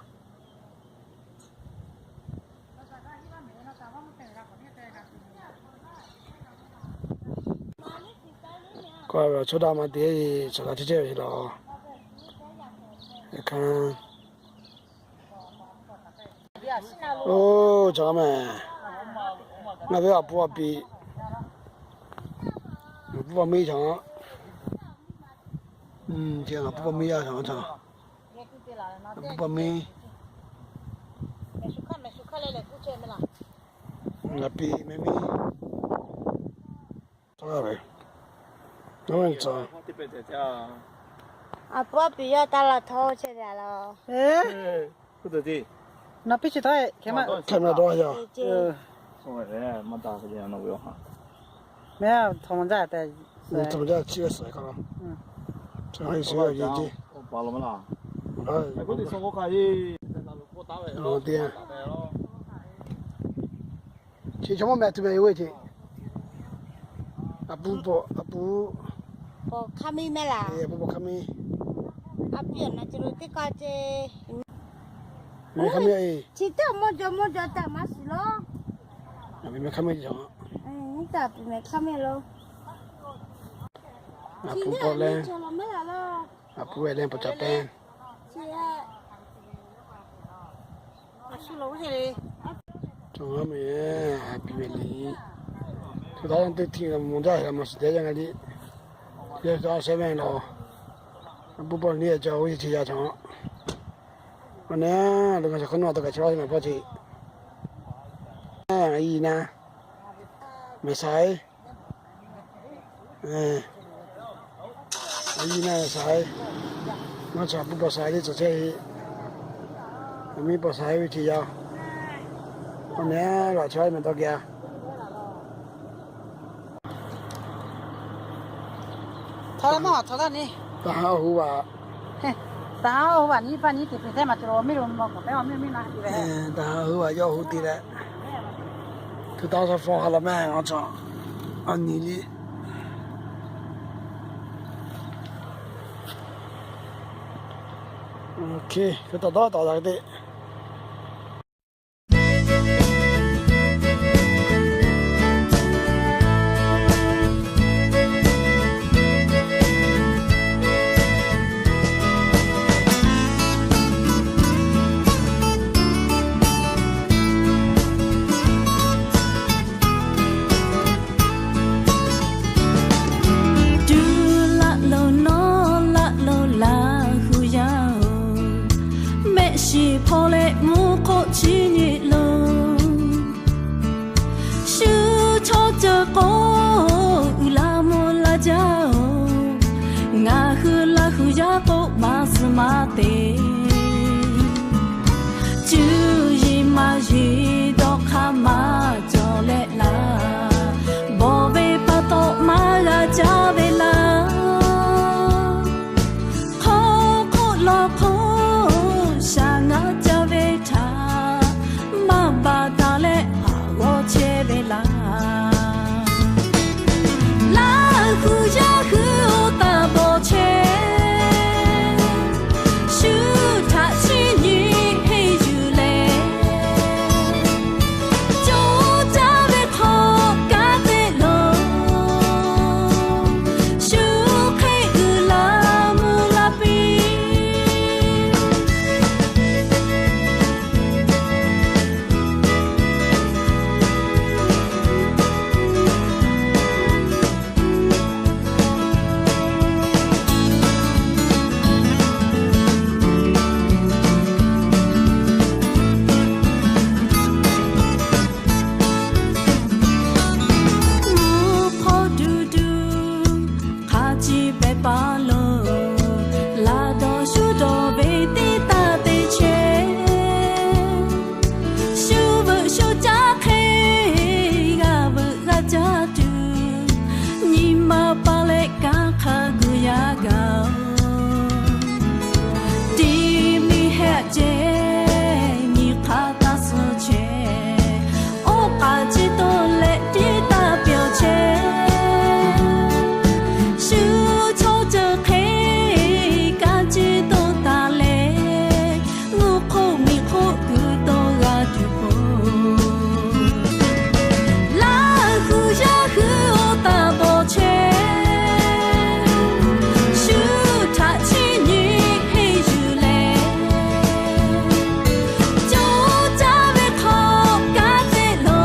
K'o, chaw daꞈ maˇ te, chaw daꞈ chehˇ chehˇ ve laˬ. Oˇ, cawˬ mehˬ. Ngaˬ ve a pu a piˍ, a pu a miˇ cawˬ. Ngaˬ pu a miˇ yaˇ cawˬ, a pu a miˇ. Ngaˬ piˍ mehˍ miˇ. A pu a piˍ yaˇ taˇ la htawˇ chehˇ ve a laˬ. Nawˬ piˇ chi htawˇ, hk'e mehˍ dawˇ yaˇ. Mehˍ, chi ve suhˍ k'o, chi ve suhˍ yaˇ yeˬ ce. Chi chaw mawˇ meh tuˬ meh yoˬ ve ce. A pu, a pu, a pu hk'aˇ miˇ mehˍ laˬ. A pu hk'aˇ miˇ. A piˇ awˬ na ce lo teˇ kaˇ ce. Mehˍ hk'aˇ miˇ. Chi teˇ mawˇ jaw mawˇ jaw taˇ maˇ shiˍ law. A pu mehˍ hk'aˇ miˇ ce. Taˇ pu mehˍ hk'aˇ miˇ lo. A pu pawˆ leh, a pu ve leh paˍ caˍ pehˇ. Cawˬ mehˍ, a pi mehˍ liꞈ. Hk'e taˇ teˇ htiˇ mvuhˇ jaˇ heˍ la maˇ shiˍ teˇ yanˇ ngaˬ liꞈ. Yawˇ ca shehˉ mehˍ laˬ. A pu pawˆ liꞈ ca oˇ yeˬ ce yaˇ cawˬ. Awˬ nehˬ, lo ngaˬ shaˍ hk'oˆ nawˬ taˇ kaꞈ chehˇ laˇ mehˍ hpawˇ ce. A yi na, mehˍ saiˉ. A yi na saiˉ. Maˇ chaꞈ pu paw saiˉ le cawˬ chehˇ heˆ. Miˇ paw saiˉ ve ce yaˇ. Awˬ nehˬ, laꞈ chaw mehˍ dawˇ geh a. Taˍ ha hu vaꞈ. Taˍ ha hu vaꞈ nyi pa nyi teꞈ peˍ teˇ maˬ cawˬ, awˬ miˇ lo mawˬ k'awꞈ pehˉ, awˬ miˇ miˇ na te ve. Taˍ ha hu vaꞈ yawˇ hu te leh, hkui taˇ shaw fawˇ ha law mehˍ, ngaˬ cawˬ. A nyi liꞈ. Hkui taˇ dawˇ taˍ la teˇ. Cuˇ laˆ lo nawˉ laˆ lo Laˇ hu yaˇ-oˬ, mehˆ shiˍ hpawˇ leh mvuhˇ hk'oˆ chi nyi lo, shu chaw ceuˬ k'o, uiˍ la mvuh la jaˇ-oˬ, ngaˬ hui Laˇ hu yaˇ k'o maˇ suh maˇ te. Cuˇ yiˍ maˇ yiˍ dawˇ hk'aˇ maˇ cawˬ leh laˬ, bawˬ ve pa taw maˇ g'a caˇ ve laˬ. Hk'aw hk'oˆ lawˬ hk'oˆ shaˍ ngaˇ caˇ ve htaꞈ maˇ baˬ taˍ leh haꞈ g'awˇ chehˇ ve laˬ. Laˇ hu yaˇ hui oˇ taˇ bawˬ chehˇ, shu htaꞈ chi nyi henˇ yuˬ leh, cawˬ gaˬ-oˬ. Tiˇ miˇ hehˆ ceh nyi hk'aˇ taˇ suh chehˇ, oˇ k'aꞈ chi toˇ leh tiˉ taˇ pyawˬ chehˇ. Shu chaw ceuˬ hk'e ka ciˇ toˇ taˍ leh, mvuhˇ hk'oˆ miˬ hk'oˆ kuiˬ tawˇ g'a tuˬ k'o, Laˇ hu yaˇ hui oˇ taˇ bawˬ chehˇ. Shu htaꞈ chiˇ nyi henˇ yuˬ leh, co caˇ ve hk'aw kaꞈ teꞈ lo.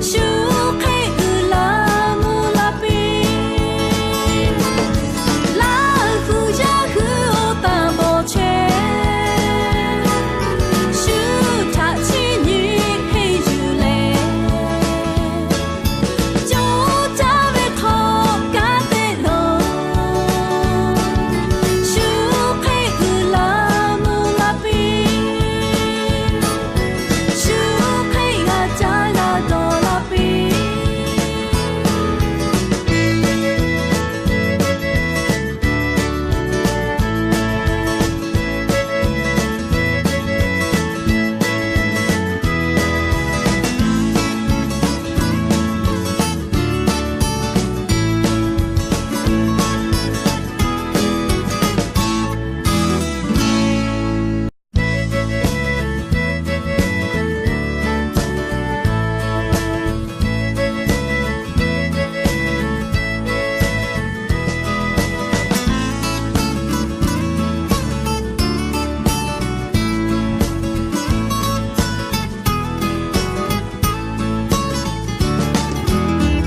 Shu hk'e uiˍ la mvuh la piˇ. Laˇ hu yaˇ hui oˇ taˇ bawˬ chehˇ. Shu htaꞈ chiˇ nyi henˇ yuˬ leh, co caˇ ve hk'aw kaꞈ teꞈ lo. Shu hk'e uiˍ la mvuh la piˇ. Shu hk'e g'a caˇ g'a dawˬ la piˇ.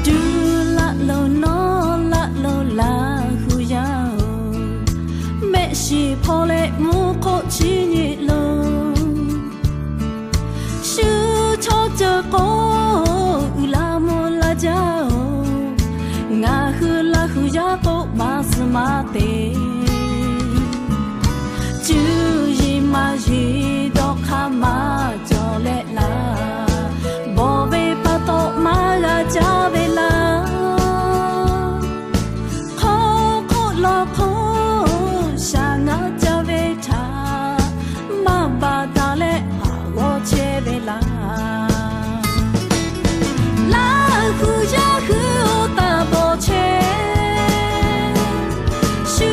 Cuˇ laˆ lo nawˉ laˆ lo Laˇ hu yaˇ-oˬ, mehˆ shiˍ hpawˇ leh mvuhˇ hk'oˆ chiˇ nyi lo. Shu chaw ceuˬ k'o, uiˍ la mvuh la jaˇ-oˬ, ngaˬ hui Laˇ hu yaˇ k'o maˇ suh maˇ te. Cuˇ yiˍ maˇ yiˍ dawˇ hk'aˇ maˇ cawˬ leh laˬ, bawˬ ve pa taw maˇ g'a caˇ ve laˇ. Hk'oˆ hk'oˆ lawˬ hk'oˆ shaˍ ngaˇ caˇ ve htaꞈ maˇ baˬ taˍ leh haꞈ g'awˇ chehˇ ve laˇ. Laˇ hu yaˇ hui oˇ taˇ bawˬ chehˇ. Shu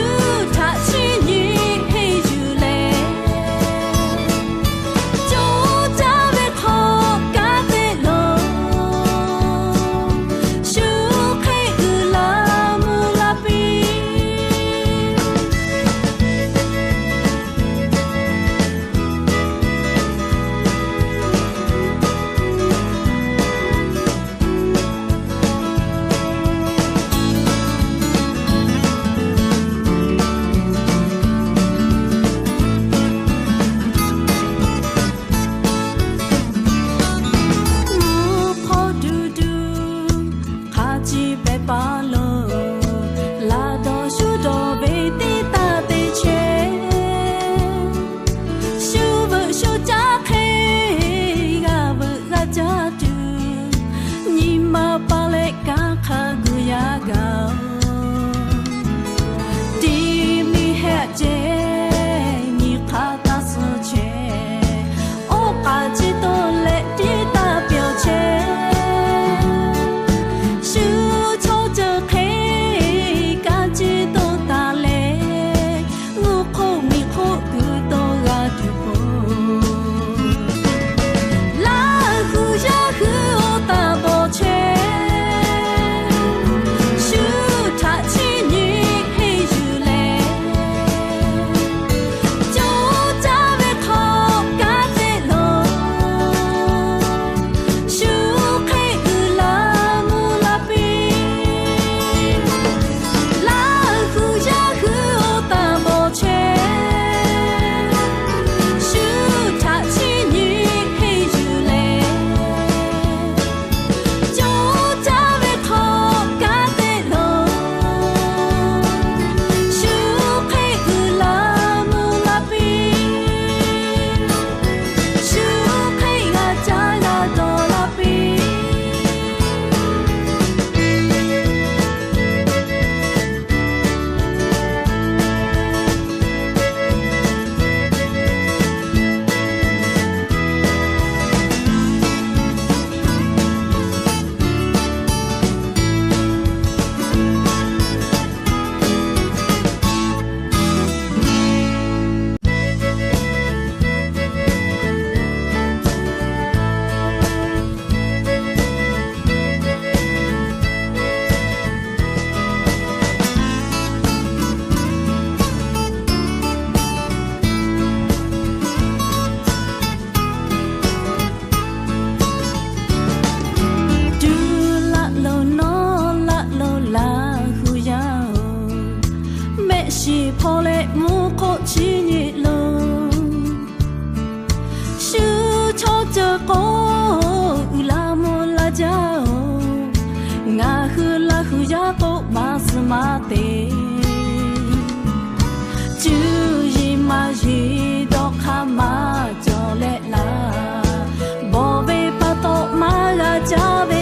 htaꞈ chiˇ nyi henˇ yuˬ leh, co caˇ ve hk'aw kaꞈ teꞈ lo. Shu hk'e uiˍ la mvuh la piˇ. Mvuhˇ hpawˇ duˬ duˬ hk'a ciˇ pehˍ paˍ lo, laꞈ dawˬ shu dawˬ ve teˇ taˇ te chehˇ. Shu veuꞈ shu caˇ hk'e g'a veuꞈ g'a caˇ tuˬ, nyi ma pa leh kanˉ hk'a gu yaˇ gaˬ-oˬ. Tiˇ miˇ hehˆ ceh nyi hk'aˇ taˇ suh chehˇ, oˇ k'aꞈ chi toˇ leh tiˉ taˇ pyawˬ chehˇ. Shu chaw ceuˬ hk'e ka ciˇ toˇ taˍ leh, mvuhˇ hk'oˆ miˬ hk'oˆ kuiˬ tawˇ g'a tuˬ k'o, Laˇ hu yaˇ hui oˇ taˇ bawˬ chehˇ. Shu Ngaˬ hui Laˇ hu yaˇ k'oˆ maˇ suh maˇ te. Cuˇ yiˍ maˇ yiˍ dawˇ hk'aˇ maˇ cawˬ leh laˇ. Bawˬ ve pa taw maˇ g'a caˇ ve